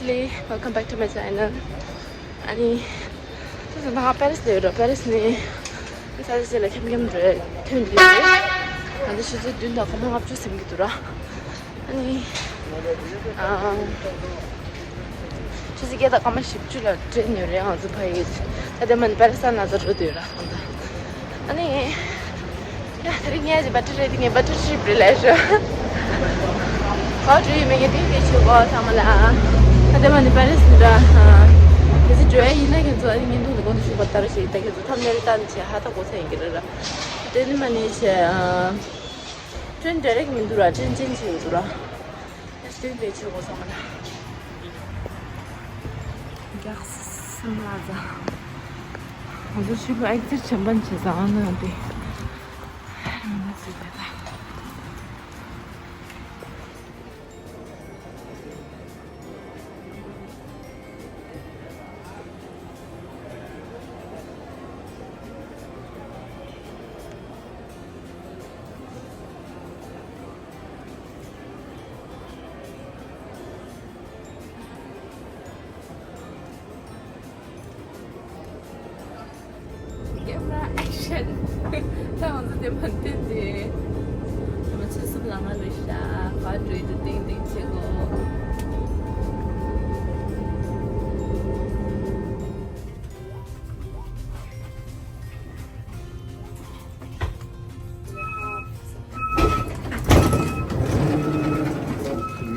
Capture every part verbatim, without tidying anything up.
Hey, welcome back to my channel. ཨ་ནི། ད་ང་པེ་རི་སི་ལ་ཡོད་ར། པེ་རི་སི་ནས་ས་ཆ་ཅིག་ལ་འཁྱམ་འཁྱམ་རེད། ཐོན་འདི་རེད། ང་ཚོ་ཆུ་ཚོད་བདུན་དང་སྐར་མ་ལྔ་བཅུ་ཟིན་གྱི་འདུག་ར། ཨ་ནི། ཨ། ཆུ་ཚོད་བརྒྱད་དང་སྐར་མ་བཞི་བཅུ་ལ་ཏྲེན་ཡོད་རེད། ང་ཚོ་ཕ་ཡི། ད་ལྟ་མ་ནི་པེ་རི་སི་ལ་ང་ཚོ་འགྲོ་འདོད་ར། ཨ་ནི། ཡ། དེ་རིང་ངས་ཀྱི་བ་ཊི་རེད། དེ་ངས་བ་ཊི་ཤིབ་རེད་ལས་ཤོ། ག་འགྲོ་ཡོད་མེད་ངས་ཏིང་ཏིང་བྱེད་གོ་ཚང་མ་ལ། ད་ལྟ་མ་ནི་པེ་རི་སི་འདྲ། དེ་ཚོ་འགྲོ་ཡ་ཡིན་ན་ཁྱེད་ཚོ་ཨ་ནི་བརྙན་ཐུང་དུ་གོང་དུ་ཞུས་པ་ལྟར་ཞིག་ད་ཁྱེད་ཚོ་ཐམ་ནེལ་བལྟས་བྱས་ཧ་ད་གོ་ས་ཡིན་གྱི་རེད་ར། དེ་ནི་མ་ནི་བྱས། ཏྲེན་ཌི་རེག་མི་འདུག་ར། ཏྲེན་ཅན་ཅིག་འདུག་ར། ཏྲེན་ཅན་ཅིག་གོ་ཚང་མ་ལ། རྒྱགས་སེམས་ལ་ཟ། ང་ཚོ་ཕྱི་ལོགས་ཨེག་ཛིཊ་ཆེན་པོ་བྱས་ཙང་ཨ་ནི་འདི། ང་ཚོ་ད་ལྟ། Camera action. ད་ང་ཚོ་དེ་མ་བསྟན་ཏེ། ང་ཚོ་སུབ་ལ་ང་རུ་ཤ་ག་འགྲོ་ཡི་འདུག་ཏིང་ཏིང་བྱེད་གོ།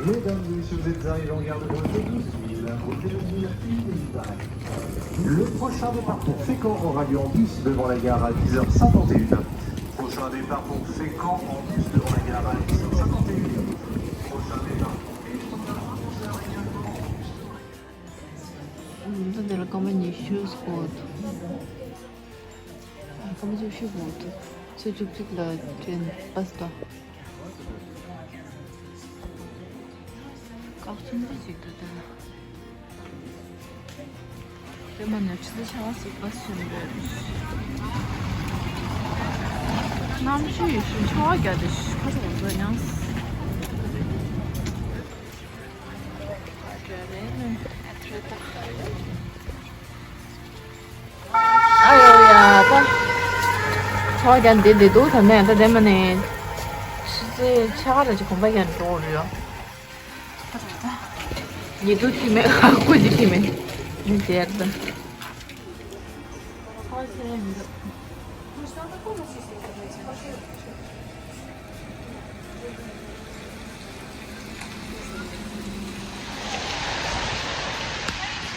Mesdames et messieurs, vous êtes arrivés en gare de Brest, vous suivez la route de la ville. Le prochain départ pour Fécamp aura lieu en bus devant la gare à dix heures cinquante et une. Prochain départ pour Fécamp en bus devant la gare à dix heures cinquante et une. Prochain départ. འདི་འདི་ལ་སྐར་མ་ཉི་ཤུ་སྐོར་འདུག་སྐར་མ་བཅུ་བཞི་སྐོར་འདུག་ཚེས་བཅུ་གཅིག་ལ་ཏྲེན་བྷ་སི་དང་། སྐར་ཆུང་ཆུང་ཅིག་འདུག་ད། དེ་མ་ནས་ཆུ་ཚོད་ཆ་བ་ཞིག་བྷ་སི་ཞོན་རེད། གནམ་གཤིས་ཡོད་ཤུལ་ཆར་པ་བརྒྱབ་སྟེ་ཁ་ཚ་བ་ཚ་ཡང་། ཨ་ཡོ་ཡ་ད། ཆར་པ་བརྒྱབ་བསྡད་བསྡད་འདུག་ད་ནས་ད་དེ་མ་ནས་ཆུ་ཚོད་ཕྱེད་ཀ་ལ་ཅིག་གོམ་པ་རྒྱག་ནས་འགྲོ་དགོས་རེད་ཡ། ཉི་གདུགས་ཁྱི་མེད་ཁ་ཁོ་ཅིག་ཁྱི་མེད་ནི་དེར་ད།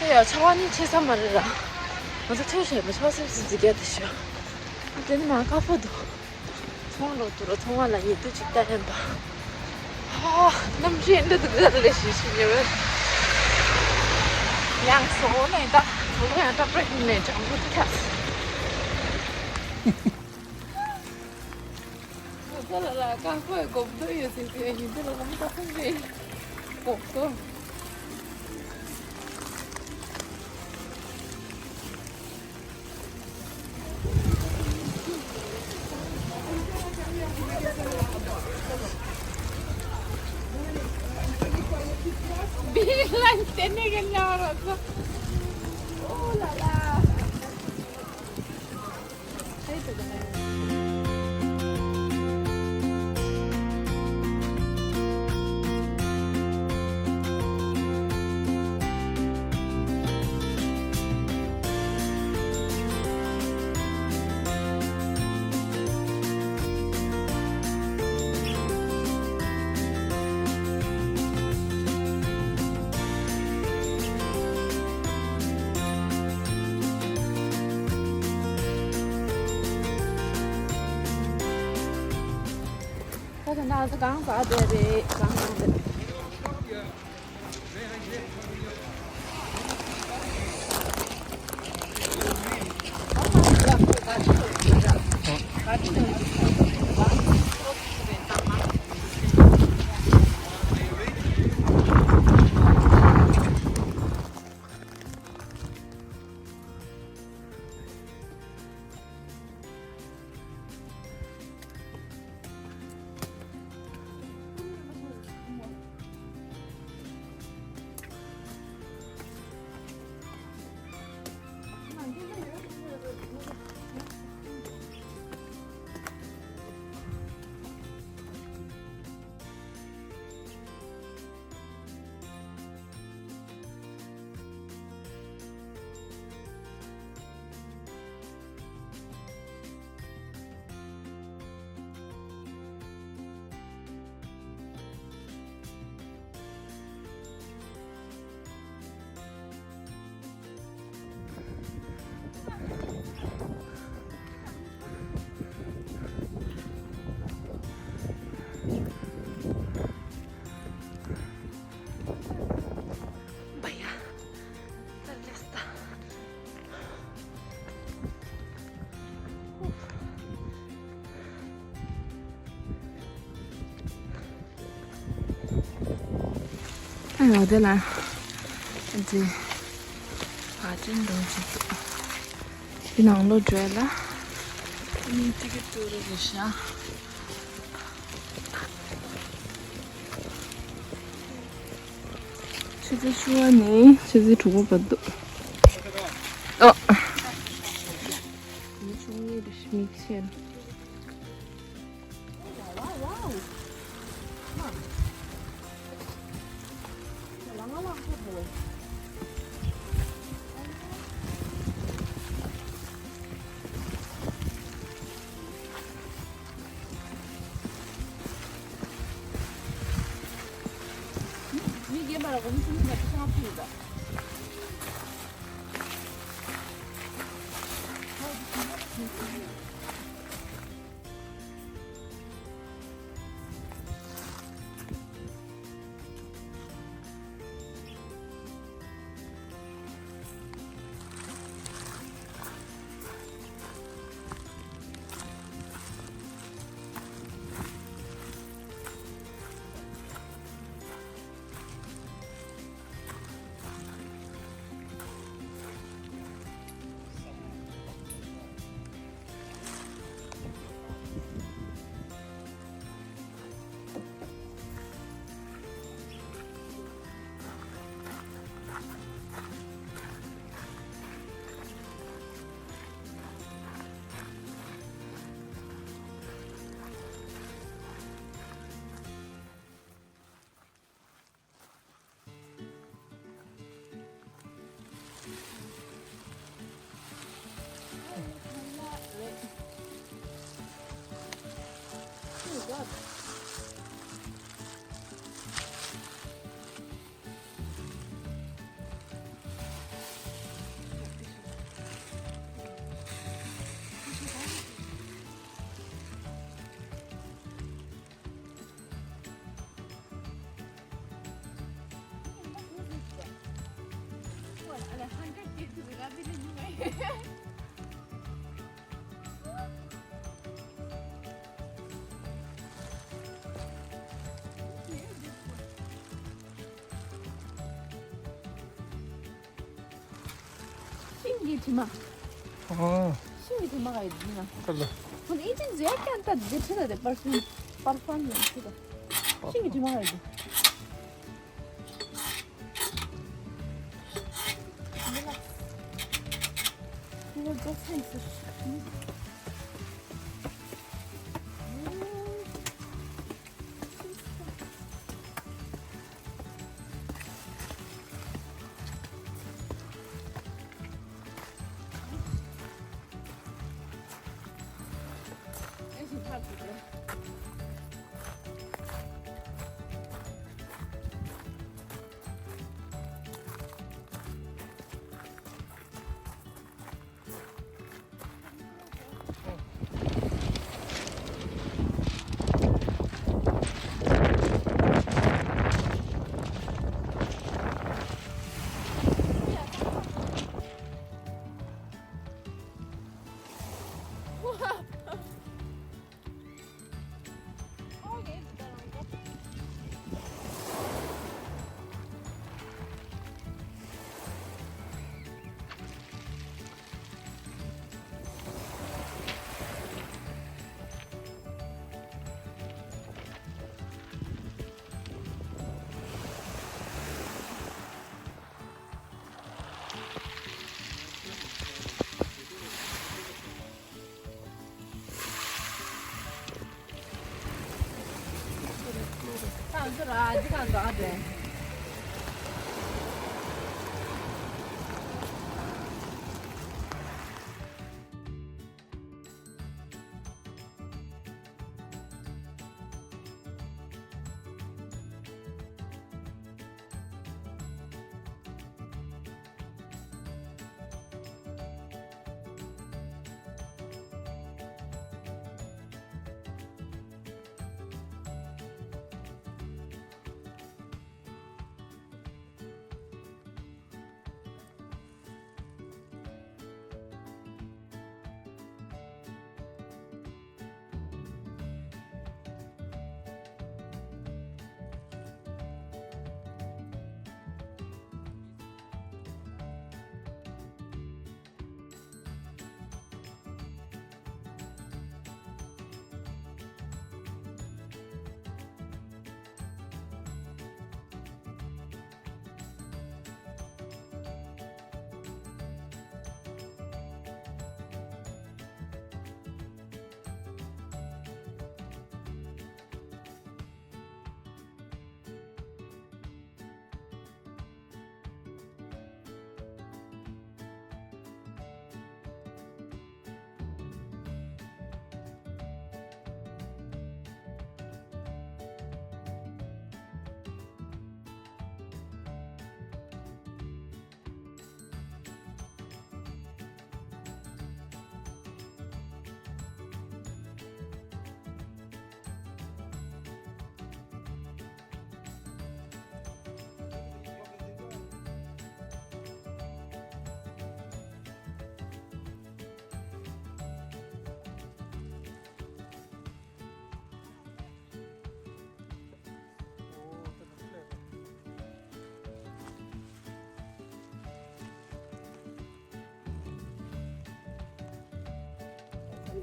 ཨེ་ཡ་ཆར་པ་ནི་ཆེ་ས་མ་རེད་ར། ང་ཚོ་ཐོས་བྱས་པ་ཆར་པ་སིབ་སིབ་ཟིག་རྒྱག་དེ་ཤོད། དེ་ནི་མ་དཀར་པོ་འདུག་ཚོང་ལོག་ཏུ་རོ་ཚོང་བ་ལ་ཉེ་དུ་ཅིག་ལྟ་ཡན་པ། ཧ། གནམ་གཤིས་འདི་འདི་འདི་ལས་ཤི་ཤི་ཉེ་བས། ཡང་སོ་ནས་ད་ཚོང་ལོག་ཡང་ཏྲ་ཏྲ་ཡིན་ནས་ཅང་གོ་ཏུ་ཁྱབ། ཁོ་ལ་ལ་དཀར་པོའི་གོམ་ཐོ་ཡོད་ཟེར་ཟེར་ཡིན་འདི་ལ་གོམ་ཐོ་ཁོ་རེད། གོམ་ཐོ། Big line tennis खेलने आ रहा था। ओ लाला। ད་ད་ན་ང་ཚོ་གང་ཟག་དེ་རེད། གང་ཟག་དེ། ཡོད་དེ་ལ། ཨ་ཙི། ཕ་ཅན་འདྲ་ཅིག་འདུག་དེ་ནང་ལོགས་འགྲོ་ཡ་ལ། ཨ་ནི་ཊི་ཀེ་ཊི་ཐོག་རེ་རེ་བཞག་ཆུ་ཚོད་བཅུ་པ་ནས་ཆུ་ཚོད་དྲུག་པ་བར་འདུག་ཨོ། མི་ཆུང་ངུ་རེ་མིག་ཤེལ། མི་རྒན་པ་ལ་སྒོར་མོ་སུམ་ཅུ་དང་ཁྲི་ལྔ་ཕུལ་ཡོད་པ། ཤིང་གི་དྲི་མ། ཨོ། ཤིང་གི་དྲི་མ་ག་ཡི་དྲི་མ། ཁ་ལ། ཁོ་ནི་ཨི་ཅིན་ཟེར་ཀྱང་ད་དེ་ཁྲི་ད་དེ་པར་ཕིའུམ། པར་ཕིའུམ་ཡང་ཁྲི་ད། ཤིང་གི་དྲི་མ་ག་ཡི་དྲི།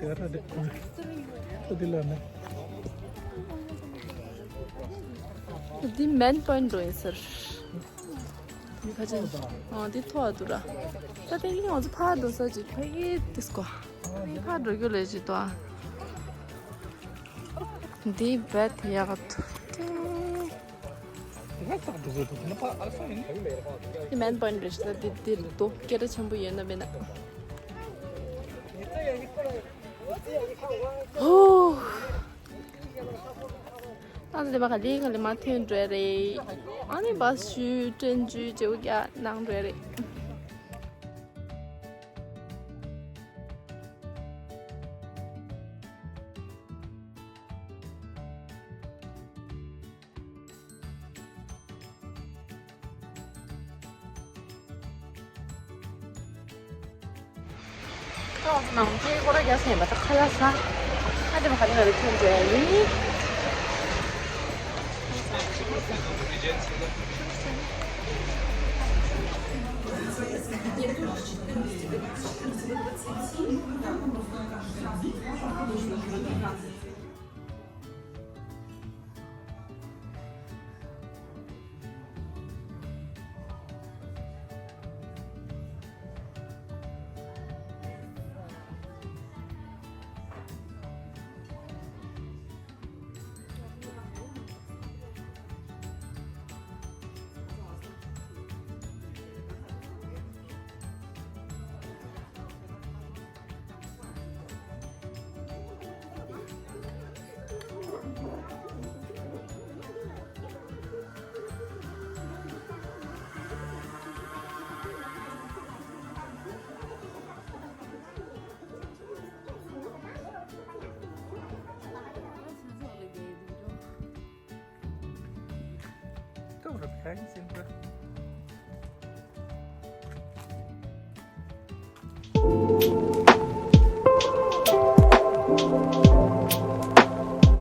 དེ་ར་དེ་ཁོ་དེ་ལ་ནི། འདི་མེན་པོ་ཡིན་འགྲོ་ཡིན་ཟེར། འདི་ཁ་ཅན། ཨོ་འདི་ཐོག་ཏུ་ར། ད་དེ་ཡིན་ང་ཚོ་ཕར་འགྲོ་ས་ཅིག་ཕ་གི་དིས་ཀོ། འདི་ཕར་འགྲོ་རྒྱུ་ལས་ཅིག་ཏོ། འདི་བེད་ཡག་ཏུ། དེ་མེན་པོ་ཡིན་རེད་ཤག་འདི་འདིར་དོ་སྐད་གྲགས་ཆེན་པོ་ཡོད་ན་མེད་ན། ཧོ། ད་ལྟ་དེ་མ་ག་ལི་ག་ལི་མ་ཐོན་འགྲོ་རེད། ཨ་ནི་བ་ཞུ་ཀྲན་ཇུ་ཇེའུ་ཀྱ་ནང་འགྲོ་རེད། ཁ་བ་ནང་དེ་སྐོར་རྒྱག་སེམས་པ་ད་ཁ་ལག་ས། ཨ་དེ་མ་ག་ལི་ག་ལི་ཐོན་འགྲོ་ཡ་ཡིན།